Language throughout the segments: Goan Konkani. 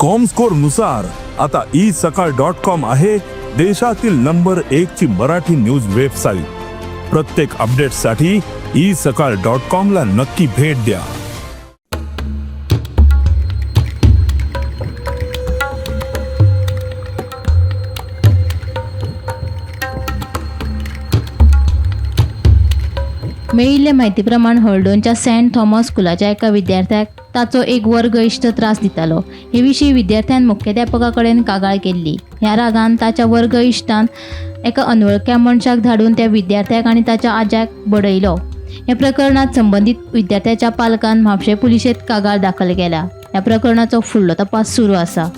कॉमस्कोर नुसार आता ई सकाळ डॉट कॉम आहे देशातील नंबर एक ची मराठी न्यूज वेबसाईट. प्रत्येक अपडेटसाठी ई सकाळ डॉट कॉम ला नक्की भेट द्या. मेळिल्ले म्हायती प्रमाण हळदोणच्या सेंट थॉमस स्कुलाच्या एका विद्यार्थ्याक ताचो एक वर्ग इश्ट त्रास दितालो. हे विशीं विद्यार्थ्यान मुख्याध्यापका कडेन कागाळ केल्ली. ह्या रागान ताच्या वर्ग इश्टान एका अनवळख्या मनशाक धाडून त्या विद्यार्थ्याक आनी ताच्या आज्याक बडयलो. ह्या प्रकरणात संबंदीत विद्यार्थ्याच्या पालकान म्हापशें पुलिशेंत कागाळ दाखल केल्या. ह्या प्रकरणाचो फुडलो तपास सुरू आसा.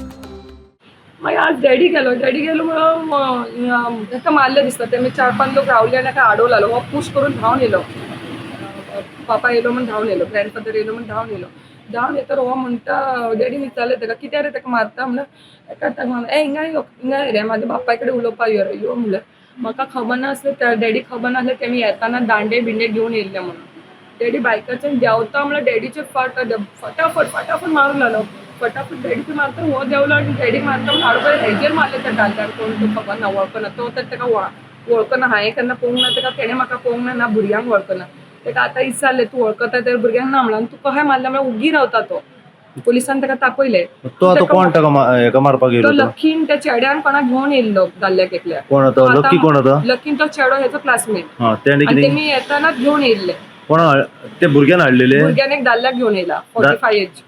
मागीर आज डॅडी गेलो, डॅडी गेलो म्हणून ताका मारलें दिसता. तेमी चार पांच लोक रावले आनी ताका आडोवलो लागलो. हो पूश करून धांवन येयलो, पापा येयलो म्हूण धांवन येयलो, ग्रँडफादर येयलो म्हूण धांवन येयलो. धांवन येतर हो म्हणटा, डॅडीन विचारलें ताका, कित्याक रे ताका मारता म्हणल्यार ताका ताका म्हणलें, ए हिंगा यो, हिंगा रे, म्हाज्या बापाय कडेन उलोवपाक यो रे, यो म्हणलें. म्हाका खबर नासलें, त्या डॅडी खबर नासलें तेमी येताना दांडे बिंडे घेवन येयल्ले म्हणून. डॅडी बायकाच्यान देंवता म्हणल्यार डॅडीचे फाट फटाफट फटाफट मारूंक लागलो. फटाफट डॅडीचे मारता, हो देंवलो आनी डॅडीक मारता म्हणून हाडून हेजेर मारले त्या दांड्यार. कोण तो खबर ना, वळखना तो तर ताका वळखना. हांवें केन्ना पळोवंक ना ताका, तेणें म्हाका पळोवंक ना, ना भुरग्यांक वळखना. ताका आतां विचारलें, तूं वळखता तर भुरग्यांक ना म्हणून, तूं कशें मारलें म्हळ्यार उगी रावता तो. पुलिसान ताका तापयलें. तो आतां कोण ताका हेका मारपाक तो येयलो तो? लकीन त्या चेड्यान कोणाक घेवन येयल्लो दादल्याक एकल्या. कोण आतां लक्की कोण आतां? लकीन तो चेडो हेचो क्लासमेट. हा, तेणे आनी कितें तेमी येतानाच घेवन येयल्ले. कोण ते भुरग्यान हाडलेले? भुरग्यान एक दादल्याक घेवन येयला, 45 एज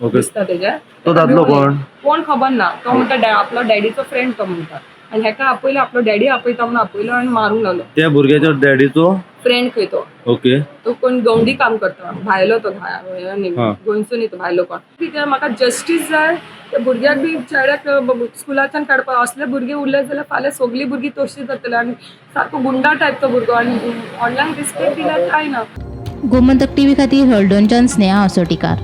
ओके. दिसता तेजे. तो दादलो कोण? कोण खबर ना. तो म्हणटा आपलो डॅडीचो फ्रेंड तो म्हणटा. आनी हेका आपयलो, आपलो डॅडी आपयता म्हणून आपयलो आनी मारूंक लागलो. त्या भुरग्याच्या डॅडीचो फ्रेंड खंय तो. ओके. तो कोण गवंडी काम करता, भायलो तो, गोंयचो न्ही तो, भायलो कोण. कित्याक म्हाका जस्टीस जाय. त्या भुरग्याक बी चेड्याक स्कुलाच्यान काडपाक. असले भुरगे उरले जाल्यार फाल्यां सगळीं भुरगीं तशीं जातले. आनी सारको गुंडा टायप तो भुरगो आनी व्हडल्यांक रिस्पेक्ट दिल्यार काय ना. गोमंतक टीव्ही खातीर हळदोणच्यान स्नेहा असोटीकार.